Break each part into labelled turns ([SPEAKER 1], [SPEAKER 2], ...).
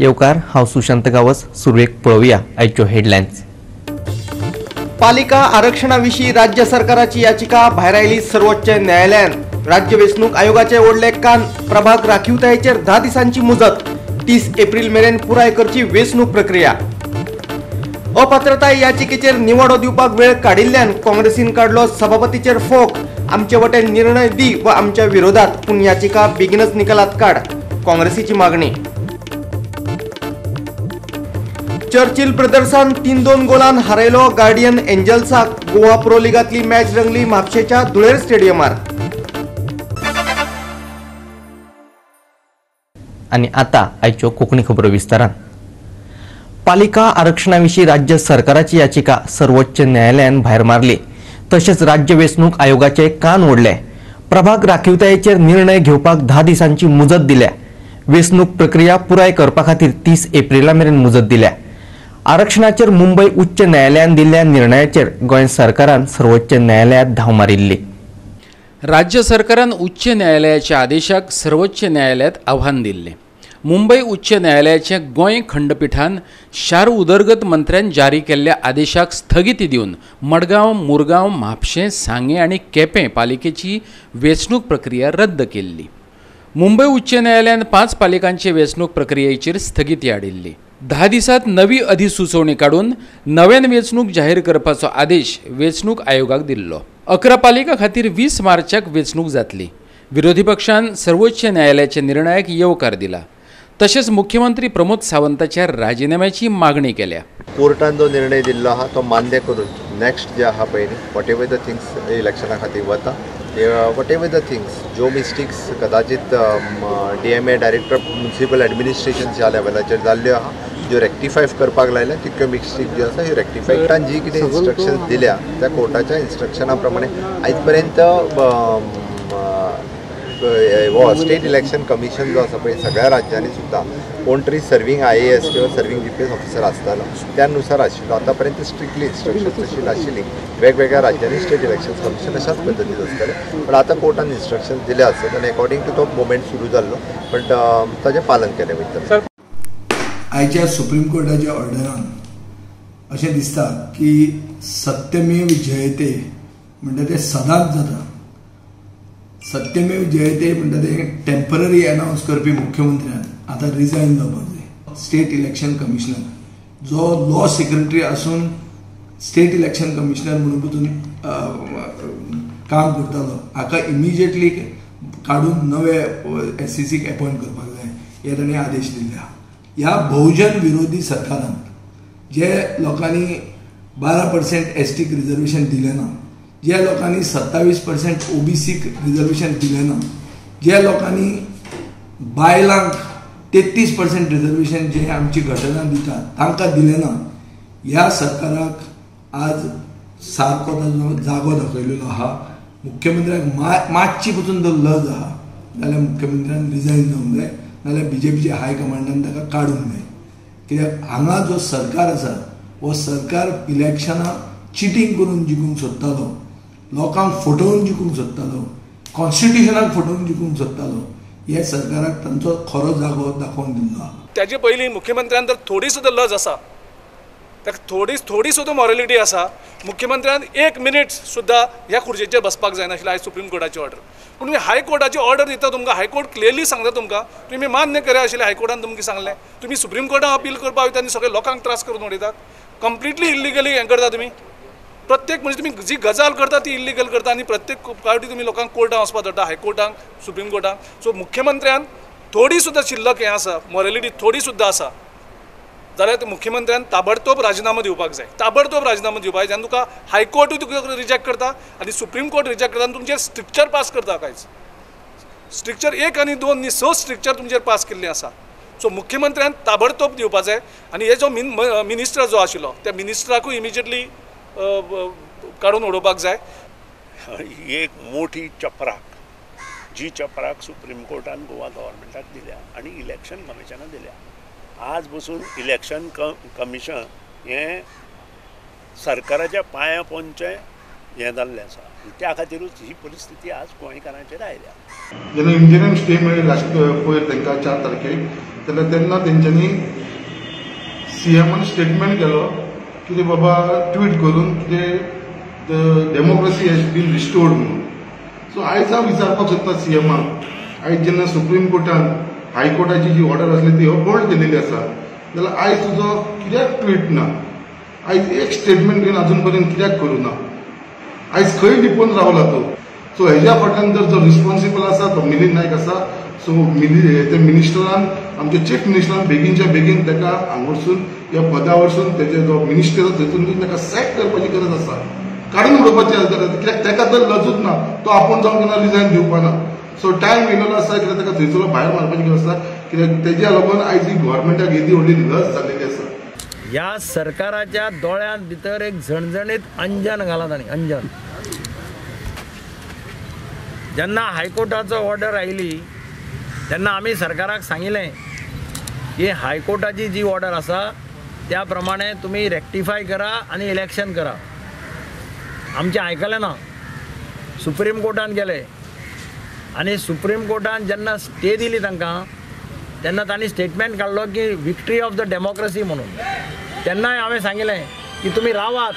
[SPEAKER 1] येवकार, हांव सुशांत गावस. सुरवेक पळोवया आयच्यो हेडलायन्स. पालिका आरक्षणा विशीं राज्य सरकाराची याचिका भायरायली सर्वोच्च न्यायालयान. राज्य वेंचणूक आयोगाचे ओडले कान. प्रभाग राखीवतायेचेर 10 दिसांची मुजत. 30 एप्रिल मेरेन पुराय करची वेंचणूक प्रक्रिया. अपात्रताय याचिकेचेर निवाडो दिवपाक वेळ काडिल्ल्यान काँग्रेसीन काडलो सभापतीचेर फोक. आमचे वटेन निर्णय दी व आमच्या विरोधात, पूण याचिका बेगीनच निकालात काड, काँग्रेसीची मागणी. चर्चिल ब्रदर्सान 3-2 गोलान हारयलो गार्डियन एंजल्साक. गोवा प्रो लिगांतली मॅच रंगली म्हापशेच्या धुळेर स्टेडियमार. आनी आतां आयच्यो कोंकणी खबरो विस्तारान. पालिका आरक्षणा विशीं राज्य सरकाराची याचिका सर्वोच्च न्यायालयान भायर मारली. तशेंच राज्य वेंचणूक आयोगाचे कान ओडले. प्रभाग राखीवतायेचेर निर्णय घेवपाक 10 दिसांची मुजत दिल्या. वेंचणूक प्रक्रिया पुराय करपा खातीर 30 एप्रिला मेरेन मुजत दिल्या. आरक्षणाचेर मुंबय उच्च न्यायालयान दिल्ल्या निर्णयाचेर गोंय सरकारान सर्वोच्च न्यायालयांत धांव मारिल्ली.
[SPEAKER 2] राज्य सरकारान उच्च न्यायालयाच्या आदेशाक सर्वोच्च न्यायालयांत आव्हान दिल्लें. मुंबय उच्च न्यायालयाच्या गोंय खंडपिठान शार उदरगत मंत्र्यान जारी केल्ल्या आदेशाक स्थगिती दिवन मडगांव, मुरगांव, म्हापशें, सांगें आनी केपें पालिकेची वेंचणूक प्रक्रिया रद्द केल्ली. मुंबय उच्च न्यायालयान 5 पालिकांचे वेंचणूक प्रक्रियेचेर स्थगिती हाडिल्ली. 10 दिसांत नवी अधिसुचोवणी काडून नव्यान वेंचणूक जाहीर करपाचो आदेश वेंचणूक आयोगाक दिल्लो. 11 पालिकां खातीर 20 मार्चाक वेंचणूक जातली. विरोधी पक्षान सर्वोच्च न्यायालयाच्या निर्णयाक येवकार दिला. तशेंच मुख्यमंत्री प्रमोद सावंताच्या राजीनाम्याची मागणी केल्या.
[SPEAKER 3] कोर्टान जो निर्णय दिल्लो आहा तो मान्य करून नेक्स्ट जे आहा पळय what ever the things इलेक्शना खातीर वता, what ever the things ज्यो मिस्टेक्स कदाचित डीएमए डायरेक्टर म्युनिसिपल ॲडमिनिस्ट्रेशनच्या लेवलाचेर जाल्ल्यो आहा, ज्यो रेक्टिफाय करपाक लायल्या तितक्यो मिस्टेक ज्यो आसा ह्यो रेक्टिफाय. कोर्टान जी कितें इन्स्ट्रक्शन्स दिल्या त्या कोर्टाच्या इन्स्ट्रक्शना प्रमाणे आयज पर्यंत हो स्टेट इलेक्शन कमिशन जो आसा पळय सगळ्या राज्यांनी सुद्दां कोण तरी सर्वींग IAS किंवा सर्वींग GPS officer आसतालो त्यानुसार आशिल्लो. आतां पर्यंत स्ट्रिक्टली इन्स्ट्रक्शन तशी नाशिल्ली. वेगवेगळ्या राज्यांनी स्टेट इलेक्शन कमिशन अशाच पद्दतीन आसतालें, पण आतां कोर्टान इन्स्ट्रक्शन दिले आसत आनी अकॉर्डिंग टू तो मुवमेंट सुरू जाल्लो, पण ताजें पालन केलें वयतलें.
[SPEAKER 4] आयच्या सुप्रीम कोर्टाच्या ऑर्डरान अशें दिसता की सत्यमेव जयते म्हणटा तें सदांच जाता. सत्यमेव जयते म्हणटा तें टेम्पररी अनावन्स करपी मुख्यमंत्र्यान आतां रिजायन जावपाक जाय. स्टेट इलेक्शन कमिशनर जो लॉ सेक्रेटरी आसून स्टेट इलेक्शन कमिशनर म्हणून पसून काम करतालो हाका इमिजिएटली काडून नवे SEC appoint करपाक जाय हे ताणें आदेश दिल्ले आहा. ह्या बहुजन विरोधी सरकारान जे लोकांनी 12% STक रिजर्वेशन दिलें ना, ज्या लोकांनी 27% OBCक रिजर्वेशन दिलें ना, ज्या लोकांनी बायलांक 33% रिजर्वेशन जे आमची घटना दिता तांकां दिलें ना, ह्या सरकाराक आज सारको ताजो जागो दाखयलेलो आहा. मुख्यमंत्र्याक मातशी पसून जर लज आहा जाल्यार मुख्यमंत्र्यान रिजायन जावंक जाय, नाजाल्यार BJPच्या हायकमांडान ताका काडूंक जाय. कित्याक हांगा जो सरकार आसा हो सरकार इलेक्शनां चिटींग करून जिखूंक सोदतालो, लोकांक फटोवन जिखूंक सोदतालो, कॉन्स्टिट्युशनाक फटोवन जिखूंक सोदतालो. हे सरकाराक तांचो खरो जागो दाखोवन दिल्लो आहा.
[SPEAKER 5] ताजे पयलीं मुख्यमंत्र्यान तर थोडी सुद्दां लज आसा, ताका थोडी सुद्दां मॉरलिटी आसा. मुख्यमंत्र्यान 1 मिनीट सुद्दां ह्या खुर्चेचेर बसपाक जायनाशिल्लें आयज सुप्रीम कोर्टाची ऑर्डर. पूण तुमी हायकोर्टाची ऑर्डर दिता, तुमकां हायकोर्ट क्लियरली सांगता तुमकां, तुमी मान्य करा आशिल्लें हायकोर्टान तुमकां सांगलें, तुमी सुप्रीम कोर्टान अपील करपाक वयता आनी सगळे लोकांक त्रास करून उडयतात. कंप्लिटली इल्लिगली हें करता तुमी. प्रत्येक म्हणजे तुमी जी गजाल करता ती इल्लिगल करता आनी प्रत्येक पावटी तुमी लोकांक कोर्टान वचपाक धरता, हायकोर्टांक, सुप्रीम कोर्टांक. सो मुख्यमंत्र्यान थोडी सुद्दां शिल्लक हें आसा, मॉरलिटी थोडी सुद्दां आसा जाल्यार मुख्यमंत्र्यान ताबडतोब राजिनामो दिवपाक जाय, ताबडतोब राजिनामो दिवपाक जाय. आनी तुका हायकोर्टूय तुका रिजेक्ट करता आनी सुप्रीम कोर्ट रिजेक्ट करता आनी तुमचेर स्ट्रिक्चर पास करता. कांयच स्ट्रिक्चर 1 आनी 2 न्ही, 6 स्ट्रिक्चर तुमचेर पास केल्लें आसा. सो मुख्यमंत्र्यान ताबडतोब दिवपाक जाय. आनी हे जो मिनिस्टर जो आशिल्लो त्या मिनिस्टराकूय इमिजिएटली काडून उडोवपाक जाय.
[SPEAKER 6] ही एक मोठी चपराक, जी चपराक सुप्रीम कोर्टान गोवा गव्हर्मेंटाक दिल्या आनी इलेक्शन कमिशनाक दिल्या. आज बसून इलेक्शन कमिशन हें सरकाराच्या पांया पोंदचें हें जाल्लें आसा. त्या खातीरूच ही परिस्थिती आज गोंयकारांचेर आयल्या.
[SPEAKER 7] जेन्ना इंजिनियरींग स्टे मेळ्ळी लास्ट पयर तांकां 4 तारखेक, जाल्यार तेन्ना तेंच्यांनी सीएमान स्टेटमेंट केलो कितें बाबा ट्वीट करून कितें the democracy has been restored म्हणून. सो आयज हांव विचारपाक सोदता सीएमाक, आयज जेन्ना सुप्रीम कोर्टान हायकोर्टाची जी ऑर्डर आसली ती होल्ड केलेली आसा, जाल्यार आयज तुजो कित्याक ट्वीट ना, आयज एक स्टेटमेंट घेवन अजून पर्यंत कित्याक करूं ना, आयज खंय लिपून रावला तो. सो हेज्या फाटल्यान जर जो रिस्पॉन्सिबल आसा तो मिलिंद नायक आसा. सो ते मिनिस्टरान, आमच्या चीफ मिनिस्टरान बेगीनच्या बेगीन ताका हांगसरून ह्या पदा वरसून तेजे जो मिनिस्टर आसा थंयसून ताका सॅक करपाची गरज आसा, काडून उडोवपाची गरज आसा. कित्याक ताका तर लजूच ना, तो आपूण जावन केन्ना रिजायन दिवपाना. सो टायम येयलेलो आसा कित्याक ताका थंयसरलो भायर मारपाची गरज आसा, कित्याक तेज्या लागून आयज ही गव्हर्मेंटाक येदी व्हडली लज जाल्लेली आसा.
[SPEAKER 8] ह्या सरकाराच्या दोळ्यांत भितर एक झणझणीत अंजन घाला तांणी, अंजन. जेन्ना हायकोर्टाचो ऑर्डर आयली तेन्ना आमी सरकाराक सांगिल्लें की हायकोर्टाची जी ऑर्डर आसा त्या प्रमाणे तुमी रेक्टिफाय करा आनी इलेक्शन करा. आमचें आयकलें ना, सुप्रीम कोर्टान गेले आनी सुप्रीम कोर्टान जेन्ना स्टे दिली तांकां तेन्ना तांणी स्टेटमेंट काडलो की विक्ट्री ऑफ the democracy म्हणून. तेन्नाय हांवें सांगिल्लें की तुमी रावात,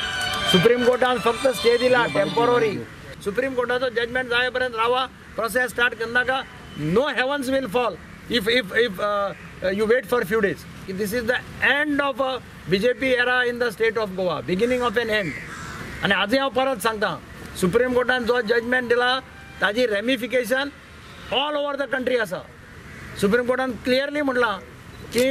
[SPEAKER 8] सुप्रीम कोर्टान फक्त स्टे दिला टेम्पोररी, सुप्रीम कोर्टाचो जजमेंट जाय पर्यंत रावा, प्रोसेस स्टार्ट करनाका. No heavens will fall if if if you wait for few days. This is the end of BJP era in the state of Goa, beginning of an end. आनी आजूय हांव परत सांगता, supreme कोर्टान जो judgement दिला ताजी ramification all over the country आसा. Supreme कोर्टान clearly म्हटलां की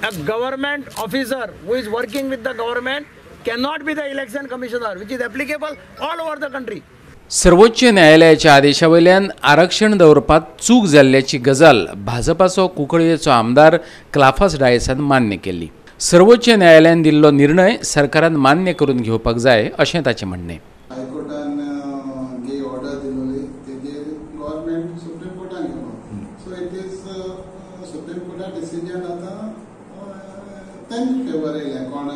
[SPEAKER 8] a government officer who is working with the government cannot be the election commissioner, which is applicable all over the country.
[SPEAKER 2] सर्वोच्च न्यायालयाच्या आदेशा वयल्यान आरक्षण दवरपात चूक जाल्ल्याची गजाल भाजपाचो कुंकळयेचो आमदार क्लाफास डायसान मान्य केल्ली. सर्वोच्च न्यायालयान दिल्लो निर्णय सरकारान मान्य करून घेवपाक जाय अशें ताचें म्हणणें.
[SPEAKER 9] हायकोर्टान जी ऑर्डर दिल्ली तेजेर गव्हर्मेंट सुप्रीम कोर्टान गेलो. So it is supreme Carta decision आतां तेंचे फेवर येयलें, कोण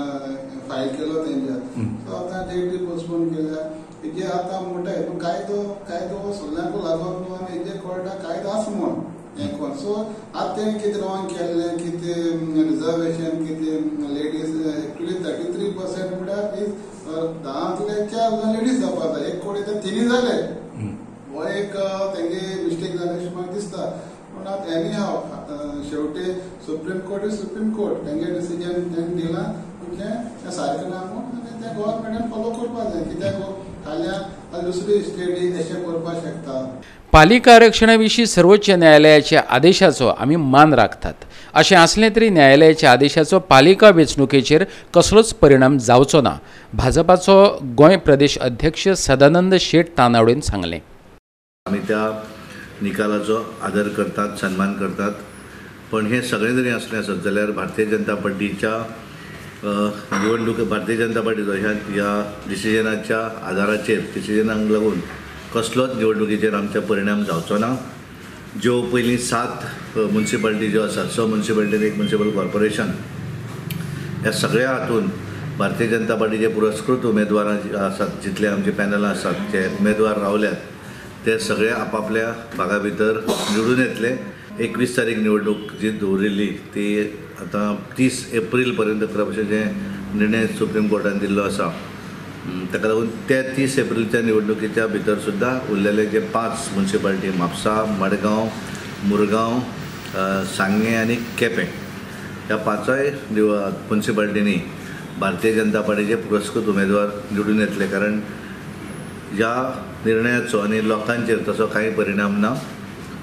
[SPEAKER 9] फायल केलो तेंच्या. सो आतां डेट पोस्टपोन केल्या. हेजे आतां म्हणटाय पूण कायदो कायदो सगळ्यांकूच लागत न्हू आनी हेजे कळटा कायदो आसा म्हण हें कोण. सो आतां तेणें कितें रॉंग केल्लें, कितें रिजर्वेशन, कितें लेडीज एक्चुली 33% म्हळ्यार is 10ांतले 4 जाण लेडीज जावपा जाय, 1 कोटी तर 3 जाले. हो एक तेंगे मिस्टेक जाले अशें म्हाका दिसता. पूण आतां एनी हाव शेवटी supreme court is supreme court, तेंगे डिसिजन तेणें दिलां म्हणजे तें सारकें ना म्हूण आनी तें गव्हर्मेंटान फॉलो करपाक जाय. कित्याक फाल्यां दुसरी स्टेटी अशें करपाक शकता.
[SPEAKER 2] पालिका आरक्षणा विशीं सर्वोच्च न्यायालयाच्या आदेशाचो आमी मान राखतात. अशें आसलें तरी न्यायालयाच्या आदेशाचो पालिका वेंचणुकेचेर कसलोच परिणाम जावचो ना, भाजपाचो गोंय प्रदेश अध्यक्ष सदानंद शेट तानावडेन सांगलें.
[SPEAKER 10] आमी त्या निकालाचो आदर करतात, सन्मान करतात, पण हे सगळें जरी आसलें आसत जाल्यार भारतीय जनता पार्टीच्या निवडणूक, भारतीय जनता पार्टीचो ह्या डिसिजनाच्या आदाराचेर, डिसिजनाक लागून कसलोच निवडणुकीचेर आमच्या परिणाम जावचो ना. ज्यो पयलीं 7 मुन्सिपालिटी ज्यो आसात, 6 मुन्सिपालिटी आनी 1 मुन्सिपल कॉर्पोरेशन, ह्या सगळ्या हातून भारतीय जनता पार्टीचे पुरस्कृत उमेदवार आसात, जितले आमचे पॅनलां आसात, जे उमेदवार रावल्यात ते सगळे आपापल्या भागा भितर निवडून येतले. 21 तारीख निवडणूक जी दवरिल्ली ती आतां 30 एप्रील पर्यंत करप अशें जे निर्णय सुप्रीम कोर्टान दिल्लो आसा, ताका लागून त्या 30 एप्रिलच्या निवडणुकीच्या भितर सुद्दां उरलेले जे 5 मुन्सिपालिटी म्हापसा, मडगांव, मुरगांव, सांगें आनी केपें ह्या 5 मुन्सिपालिटींनी भारतीय जनता पार्टीचे पुरस्कृत उमेदवार निवडून येतले. कारण ह्या निर्णयाचो आनी लोकांचेर तसो कांय परिणाम ना.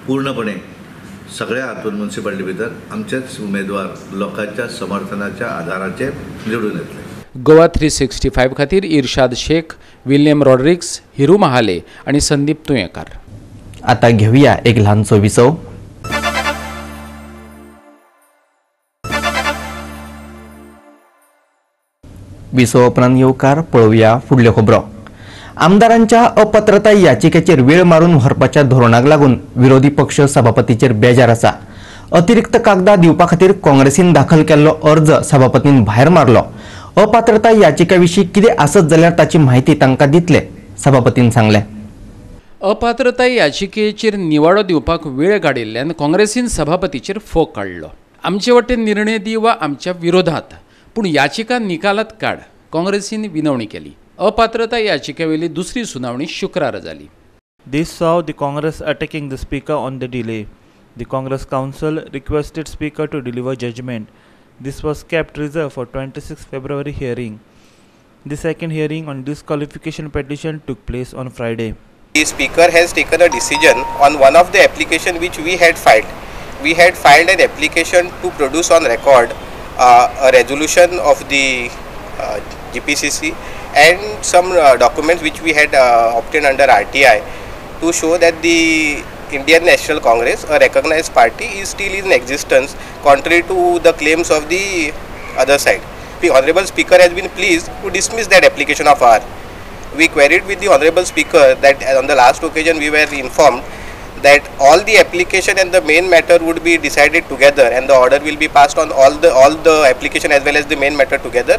[SPEAKER 10] पूर्णपणे सगळ्या हातून मुन्सिपालिटी भितर आमचेच उमेदवार लोकांच्या समर्थनाच्या आधाराचेर निवडून येतले.
[SPEAKER 2] गोवा 365 खातीर इर्शाद शेख, विल्यम रॉड्रिक्स, हिरू महाले आनी संदीप तुयेंकार.
[SPEAKER 1] आता घेऊया एक ल्हानसो विसव. विसव उपरांत येवकार पळोवया फुडल्यो खबरो. आमदारांच्या अपात्रताय याचिकेचेर वेळ मारून व्हरपाच्या धोरणाक लागून विरोधी पक्ष सभापतीचेर बेजार आसा. अतिरिक्त कागदां दिवपा खातीर काँग्रेसीन दाखल केल्लो अर्ज सभापतीन भायर मारलो. अपात्रताय याचिका विशीं कितें आसत जाल्यार ताची म्हायती तांकां दितले, सभापतीन सांगलें.
[SPEAKER 2] अपात्रताय याचिकेचेर निवाडो दिवपाक वेळ काडिल्ल्यान काँग्रेसीन सभापतीचेर फोग काडलो. आमचे वटेन निर्णय दी वा आमच्या विरोधात, पूण याचिका निकालात काड, काँग्रेसीन विनवणी केली. अपात्रताय याचिकेवेली दुसरी सुनावणी शुक्रारा जाली.
[SPEAKER 11] This saw the Congress attacking the speaker on the delay. The Congress counsel requested speaker to deliver judgment. This was kept reserved for 26 February hearing. The second hearing on disqualification petition took place on Friday.
[SPEAKER 12] The speaker has taken a decision on one of the application which we had filed. We had filed an application to produce on record a resolution of the GPCC and some documents which we had obtained under RTI to show that the Indian National Congress, a recognized party, is still in existence, contrary to the claims of the other side. The Honorable Speaker has been pleased to dismiss that application of ours. We queried with the Honorable Speaker that on the last occasion we were informed that all the application and the main matter would be decided together and the order will be passed on all the application as well as the main matter together.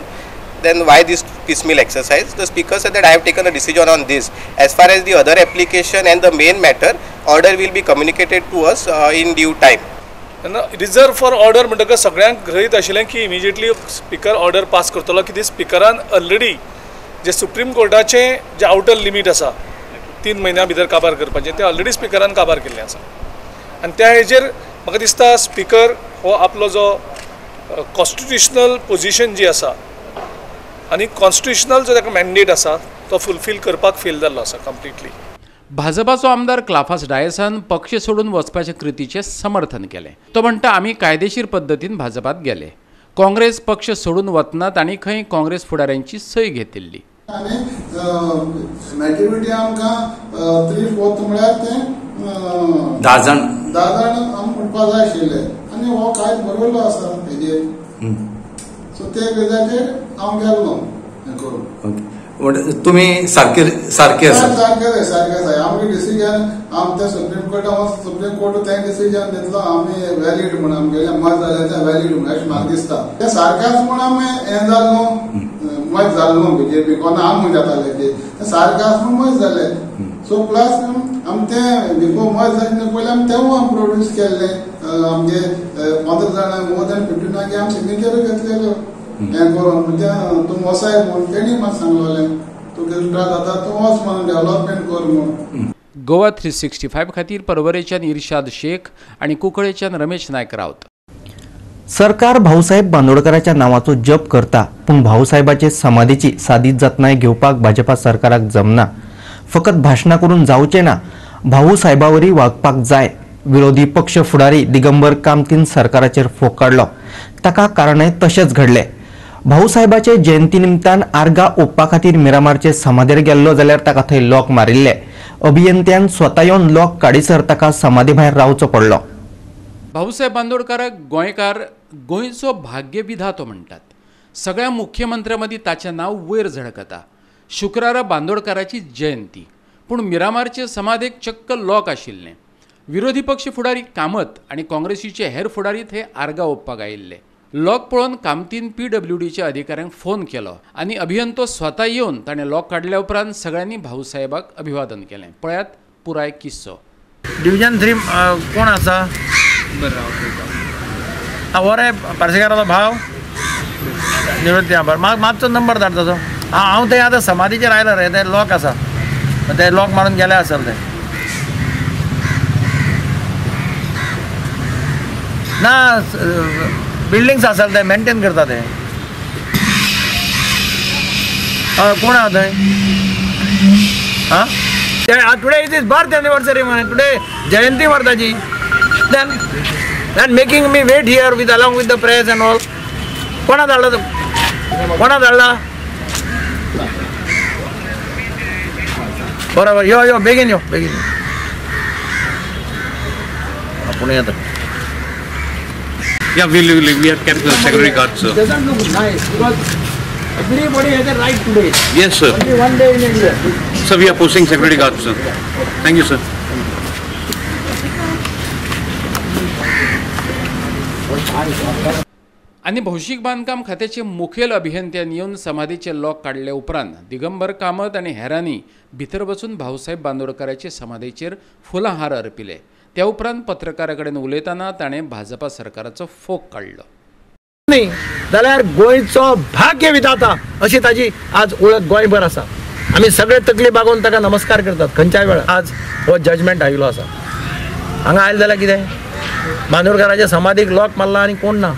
[SPEAKER 12] Then why this piecemeal exercise? The speaker said that I have taken a decision on this. As far as the other application and the main matter, order will be communicated to us in due time.
[SPEAKER 5] Reserve for order म्हणटकच सगळ्यांक गृहीत आशिल्लें की immediately speaker order pass करतलो, कित्याक स्पीकरान already जे supreme कोर्टाचें जे outer limit आसा 3 म्हयन्या भितर काबार करपाचें तें ऑलरेडी स्पीकरान काबार केल्लें आसा. आनी त्या हेजेर म्हाका दिसता स्पीकर हो आपलो जो कॉन्स्टिट्युशनल पोजिशन जी आसा आनी कॉन्स्टिट्युशनल जो ताका मॅन्डेट आसा तो फुलफील करपाक फेल जाल्लो आसा कंप्लिटली.
[SPEAKER 2] भाजपाचो आमदार क्लाफास डायसान पक्ष सोडून वचपाच्या कृतीचें समर्थन केलें. तो म्हणटा आमी कायदेशीर पद्दतीन भाजपात गेले. काँग्रेस पक्ष सोडून वतना तांणी खंय काँग्रेस फुडाऱ्यांची सय घेतिल्ली.
[SPEAKER 9] आनी मेजॉरिटी आमकां 3/4 म्हळ्यार ते 10 जाण आमकां म्हणपा जाय आशिल्ले आनी हो कांय बरयल्लो आसा हेजेर. सो ते गजाचेर हांव गेल्लो हें करून.
[SPEAKER 13] तुम्ही सारके सारके आसा?
[SPEAKER 9] सारके सारके आसा. आमगे डिसिजन आम ते सुप्रीम कोर्टा सुप्रीम कोर्ट तें डिसिजन दितलो आमी व्हॅलीड म्हूण, आमगेलें मत जालें तें व्हॅलीड म्हूण अशें म्हाका दिसता. तें सारकें आसा म्हूण आमी हें जालें न्हू, मत जालें न्हू बीजेपी कोणा आम जाताले तें सारकें आसा म्हूण मत जालें. सो प्लस आमी तें बिफोर मत जाले पयलीं आमी तेवूय आमी प्रोड्यूस केल्लें. आमगे 15 जाणां मोर दॅन 15 आमी सिग्नेचर घेतलेल्यो हें करून. म्हणजे तूं वसाय म्हूण तेणी म्हाका सांगलेलें तूं त्रास जाता तूं वच म्हणून डेव्हलपमेंट कर म्हूण.
[SPEAKER 2] गोवा 365 खातीर परवरेच्यान इर्शाद शेख आनी कुंकळेच्यान रमेश नायक रावत.
[SPEAKER 1] सरकार भाऊसाहेब बांदोडकराच्या नांवाचो जप करता, पूण भाऊसाहेबाचे समाधीची सादी जतनाय घेवपाक भाजपा सरकाराक जमना. फकत भाशणां करून जावचें ना, भाऊसाहेबावरी वागपाक जाय. विरोधी पक्ष फुडारी दिगंबर कामतीन सरकाराचेर फोग काडलो. ताका कारणय तशेंच घडलें. भाऊसाहेबाचे जयंती निमतान आर्गां ओंपपा खातीर मिरामारचे समाधीर गेल्लो जाल्यार ताका थंय लॉक मारिल्ले. अभियंत्यान स्वता येवन लॉक काडीसर ताका समाधी भायर रावचो पडलो.
[SPEAKER 2] भाऊसाहेब बांदोडकाराक गोंयकार गोंयचो भाग्यविधातो म्हणटात. सगळ्या मुख्यमंत्र्यां मदीं ताचें नांव वयर झळकता. शुक्रारा बांदोडकाराची जयंती, पूण मिरामारचे समाधेक चक्क लॉक आशिल्लें. विरोधी पक्ष फुडारी कामत आनी काँग्रेसीचे हेर फुडारी थंय आर्गां ओंपपाक आयिल्ले. लॉक पळोवन कामतीन पीडब्ल्यूडीच्या अधिकाऱ्यांक फोन केलो आनी अभियंतो स्वता येवन ताणें लॉक काडल्या उपरांत सगळ्यांनी भाऊसाहेबाक अभिवादन केलें. पळयात पुराय किस्सो.
[SPEAKER 8] डिविजन 3 कोण आसा? बरें, हो रे पार्सेकाराचो भाव निवृत्ती. बरें, म्हाका मातसो नंबर धाड ताचो. हांव थंय आतां समाधीचेर आयला रे, ते लॉक आसा, ते लॉक मारून गेले आसल ते. ना बिल्डिंग्स आसल ते मेंटेन करता ते. हय, कोण आहा थंय? आं, today is his birth anniversary मरे, टुडे जयंती मरे ताजी. Then making me wait here with along with the press and all. कोणा धाडला तूं? कोणा धाडला? बरोबर, यो यो बेगीन यो बेगीन. आपूण येता.
[SPEAKER 14] Yeah, we have kept the security guards, sir.
[SPEAKER 8] It doesn't look nice because everybody has a right today.
[SPEAKER 14] Yes, sir.
[SPEAKER 8] Only one day in a year.
[SPEAKER 14] Sir, we are posting security guards, sir. Thank you, sir.
[SPEAKER 2] आनी भौशीक बांदकाम खात्याचे मुखेल अभियंत्यान येवन समाधीचे lock काडले उपरांत दिगंबर कामत आनी हेरांनी भितर वचून भाऊसाहेब बांदोडकराचे समाधीचेर फुलां हार अर्पिले. त्या उपरांत पत्रकारां कडेन उलयतना ताणें भाजपा सरकाराचो फोग काडलो.
[SPEAKER 8] न्ही जाल्यार गोंयचो भाग्य विधाता अशी ताजी आज वळख गोंयभर आसा. आमी सगळे तकली बागोवन ताका नमस्कार करतात खंयच्याय वेळार. आज हो जजमेंट आयिल्लो आसा. हांगा आयलें जाल्यार कितें, बांदोडकराच्या समाधीक लॉक मारला आनी कोण ना.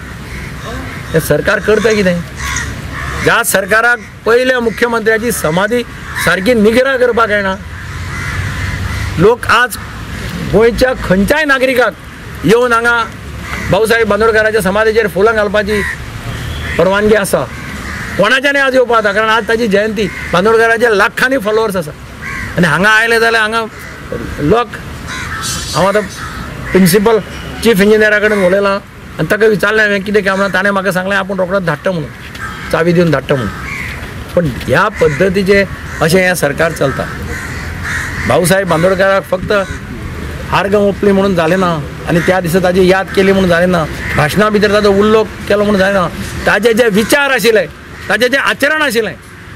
[SPEAKER 8] हें सरकार करता कितें? ज्या सरकाराक पयल्या मुख्यमंत्र्याची समाधी सारकी निगरा करपाक येना, लोक आज गोंयच्या खंयच्याय नागरिकाक येवन हांगा भाऊसाहेब बांदोडकराच्या समाधीचेर फुलां घालपाची परवानगी आसा. कोणाच्यानय आज येवपा जाता, कारण आज ताजी जयंती. बांदोडकराचे लाखांनी फॉलोवर्स आसा आनी हांगा आयले जाल्यार हांगा लोक. हांव आतां प्रिंसिपल चीफ इंजिनियरा कडेन उलयलां आनी ताका विचारलें हांवें कितें काय म्हणून, ताणें म्हाका सांगलें आपूण रोखडोच धाडटा म्हणून, चावी दिवन धाडटा म्हणून. पण ह्या पद्दतीचें अशें हें सरकार चलता. भाऊसाहेब बांदोडकराक फक्त आर्गां ओंपली म्हणून जालें ना आनी त्या दिसा ताजी याद केली म्हणून जालें ना, भाशणा भितर ताजो उल्लेख केलो म्हणून जालें ना. ताजे जे विचार आशिल्ले, ताजें जें आचरण आशिल्लें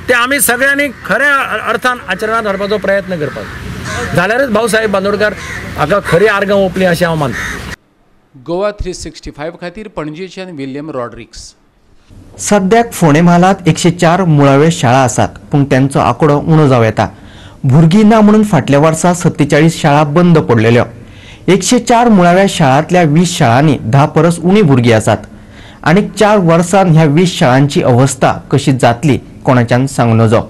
[SPEAKER 8] तें आमी सगळ्यांनी खऱ्या अर्थान आचरणांत हाडपाचो प्रयत्न करपाक जाल्यारच भाऊसाहेब बांदोडकर हाका खरी आर्गां ओंपली अशें हांव मानता.
[SPEAKER 2] गोवा 365 खातीर पणजेच्यान विल्यम रॉड्रिक्स.
[SPEAKER 1] सद्याक फोंडें म्हालांत 104 मुळाव्यो शाळा आसात, पूण तांचो आंकडो उणो जावं येता. भुरगीं ना म्हणून फाटल्या वर्सा 47 शाळा बंद पडलेल्यो. 104 मुळाव्या शाळांतल्या 20 शाळांनी 10 परस उणी भुरगीं आसात. आनी 4 वर्सांत ह्या 20 शाळांची अवस्था कशी जातली कोणाच्यान सांगू नजो.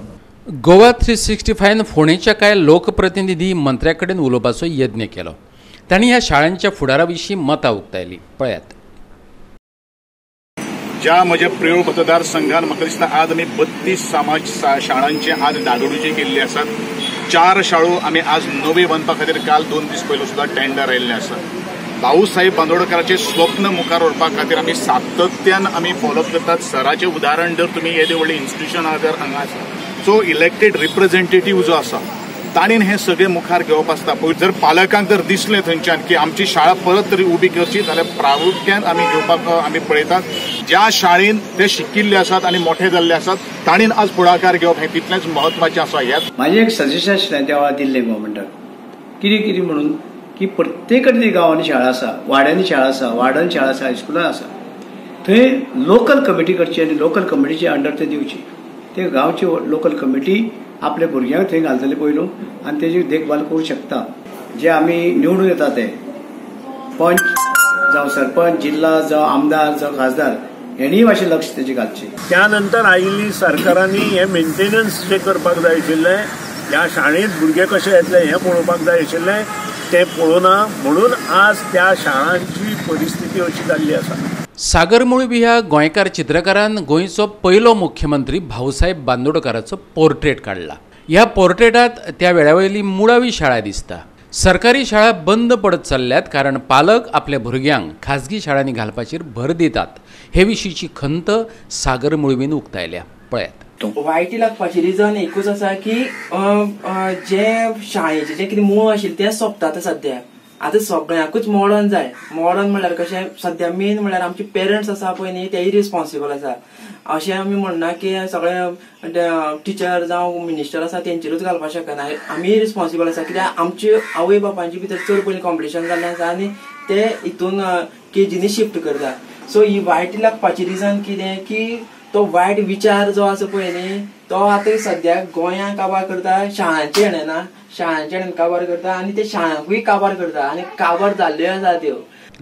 [SPEAKER 2] गोवा 365 फोंडेच्या कांय लोकप्रतिनिधी मंत्र्या कडेन उलोवपाचो यत्न केलो. तांणी ह्या शाळांच्या फुडारा विशीं मतां उक्तायलीं. पळयात.
[SPEAKER 15] ज्या म्हज्या प्रेयोळ मतदारसंघान म्हाका दिसता आज आमी 32 समाज शाळांचे आज डागडुजी केल्ली आसात. 4 शाळो आमी आज नवे बांदपा खातीर काल 2 दीस पयलो सुद्दां टेंडर आयिल्लें आसा. भाऊसाहेब बांदोडकराचें स्वप्न मुखार व्हरपा खातीर आमी सातत्यान आमी फॉलोअप करतात. सराचें उदाहरण जर तुमी येदें व्हडलें इन्स्टिट्यूशन जर हांगा आसा, जो इलेक्टेड रिप्रेझेंटेटीव जो आसा ताणें हें सगळें मुखार घेवप आसता. जर पालकांक जर दिसलें थंयच्यान की आमची शाळा परत तरी उबी करची जाल्यार प्रामुख्यान आमी घेवपाक आमी पळयतात. ज्या शाळेन ते शिकिल्ले आसात आनी मोठे जाल्ले आसात ताणें आज फुडाकार घेवप हें तितलेंच म्हत्वाचें आसा. ह्या
[SPEAKER 16] म्हाजें एक सजेशन आशिल्लें त्या वेळार दिल्लें गव्हर्मेंटाक, कितें कितें म्हणून की प्रत्येक कडेन गांवांनी शाळा आसा, वाड्यांनी शाळा आसा, वार्डांनी शाळा आसा, हायस्कुलां आसा, थंय लोकल कमिटी करची आनी लोकल कमिटीचे अंडर ते दिवची. ते गांवची लोकल कमिटी आपल्या भुरग्यांक थंय घालतले पयलू आनी तेजी देखभाल करूं शकता. जे आमी निवडून येता ते पंच जावं सरपंच, जिल्हा जावं आमदार जावं खासदार हेणीय मातशें लक्ष तेजें घालचें.
[SPEAKER 6] त्या नंतर आयिल्ली सरकारांनी हें मेंटेनन्स जें करपाक जाय आशिल्लें, ह्या शाळेंत भुरगे कशे येतले हें पळोवपाक जाय आशिल्लें, तें पळोवना म्हणून आज त्या शाळांची परिस्थिती अशी जाल्ली आसा.
[SPEAKER 2] सागर मुळवी ह्या गोंयकार चित्रकारान गोंयचो पयलो मुख्यमंत्री भाऊसाहेब बांदोडकराचो पोर्ट्रेट काडला. ह्या पोर्ट्रेटात त्या वेळावयली मुळावी शाळा दिसता. सरकारी शाळा बंद पडत चल्ल्यात कारण पालक आपल्या भुरग्यांक खाजगी शाळांनी घालपाचेर भर दितात. हे विशींची खंत सागर मुळवीन उक्तायल्या. पळयात.
[SPEAKER 17] वायटी लागपाची रिजन एकूच आसा की जे शाळेचे जे कितें मूळ आशिल्लें तें सोंपता आतां सद्या. आतां सगळ्यांकूच मॉडर्न जाय. मॉडर्न म्हणल्यार कशें सद्या मेन म्हणल्यार आमचे पेरंट्स आसा पळय न्ही तेय रिस्पॉन्सिबल आसा. अशें आमी म्हणना की सगळे टिचर जावं मिनिस्टर आसा तेंचेरूच घालपाक शकना. आमीय रिस्पॉन्सिबल आसा कित्याक आमचे आवय बापायचे भितर चड पयलीं कॉम्पिटिशन जाल्लें आसा आनी ते हितून केजीनी शिफ्ट करता. सो ही वायट लागपाची रिजन कितें की तो वायट विचार जो आसा पळय न्ही तो आतां सद्या गोंयांक काबार करता, शाळांचे हेणें ना, शाळांचे हेणें काबार करता आनी ते शाळांकूय काबार करता आनी काबार जाल्ल्यो आसा त्यो.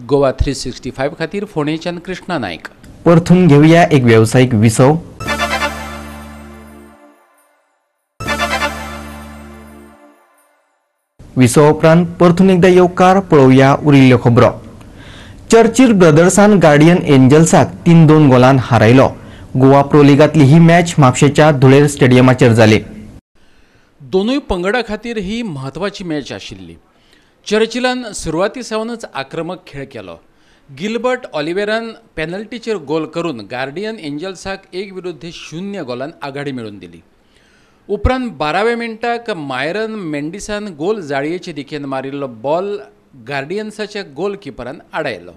[SPEAKER 2] गोवा 365 खातीर फोंडेच्यान कृष्णा नायक.
[SPEAKER 1] परतून घेवया एक वेवसायीक विसव. विसव उपरांत परतून एकदा येवकार पळोवया उरिल्ल्यो खबरो. चर्चिल ब्रदर्सान गार्डियन एंजल्साक 3-2 गोलान हारयलो. गोवा प्रो लिगांतली ही मॅच म्हापशेच्या धुळेर स्टेडियमाचेर जाली.
[SPEAKER 2] दोनूय पंगडा खातीर ही म्हत्वाची मॅच आशिल्ली. चर्चिलान सुरवाती सावनच आक्रमक खेळ केलो. गिलबर्ट ऑलिवेरान पेनल्टीचेर गोल करून गार्डियन एंजल्साक 1-0 गोलान आघाडी मेळोवन दिली. उपरांत 12व्या मिनटाक मायरन मेंडिसान गोल जाळयेचे दिकेन मारिल्लो बॉल गार्डियन्साच्या गोल किपरान आडायलो.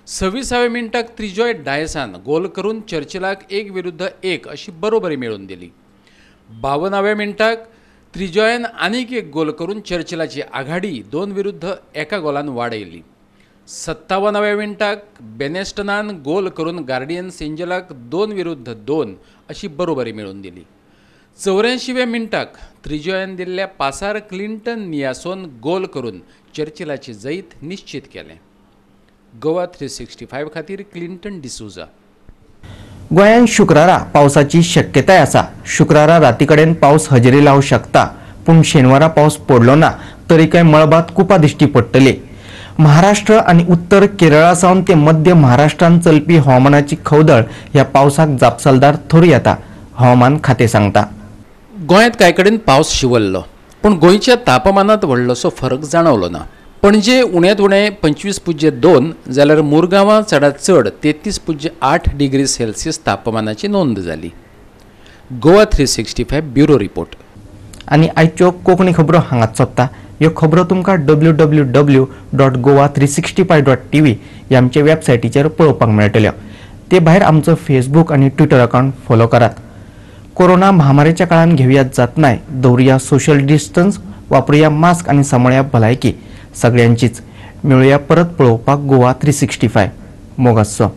[SPEAKER 2] 26व्या मिनटाक त्रिजॉय डायसान गोल करून चर्चिलाक 1-1 अशी बरोबरी मेळोवन दिली. 52व्या मिनटाक त्रिजॉयन आनीक एक गोल करून चर्चिलाची आघाडी 2-1 गोलान वाडयली. 57व्या मिनटाक बेनेस्टनान गोल करून गार्डियन्स एंजलाक 2-2 अशी बरोबरी मेळोवन दिली. 84व्या मिनटाक त्रिजॉयन दिल्ल्या पासार क्लिंटन नियासोन गोल करून चर्चिलाची जैत निश्चित केलें. गोवा 365 खातीर क्लिंटन डिसुजा.
[SPEAKER 1] गोंयांत शुक्रारा पावसाची शक्यताय आसा. शुक्रारा राती कडेन पावस हजेरी लावंक शकता, पूण शेनवारा पावस पडलो ना तरी काय मळबांत कुपां दिश्टी पडटली. महाराष्ट्र आनी उत्तर केरळा सावन ते मध्य महाराष्ट्रांत चलपी हवामानाची खवदळ ह्या पावसाक जापसालदार थरू येता, हवामान खातें सांगता.
[SPEAKER 2] गोंयांत कांय कडेन पावस शिवल्लो, पूण गोंयच्या तापमानांत व्हडलोसो फरक जाणवलो ना. पणजे उण्यांत उणें 25.2 जाल्यार मुरगांवां चडांत चड 33.8 डिग्री सेल्सियस तापमानाची नोंद जाली. Goa 365 bureau report.
[SPEAKER 1] आनी आयच्यो कोंकणी खबरो हांगाच सोंपता. ह्यो खबरो तुमकां www.goa365.tv ह्या आमच्या वेबसायटीचेर पळोवपाक मेळटल्यो. ते भायर आमचो फेसबूक आनी ट्विटर अकावंट फॉलो करात. कोरोना महामारीच्या काळान घेवया जतनाय, दवरुया सोशल डिस्टन्स, वापरुया मास्क आनी सांबाळया भलायकी सगळ्यांचीच. मेळुया परत पळोवपाक गोवा 365. मोग आसचो.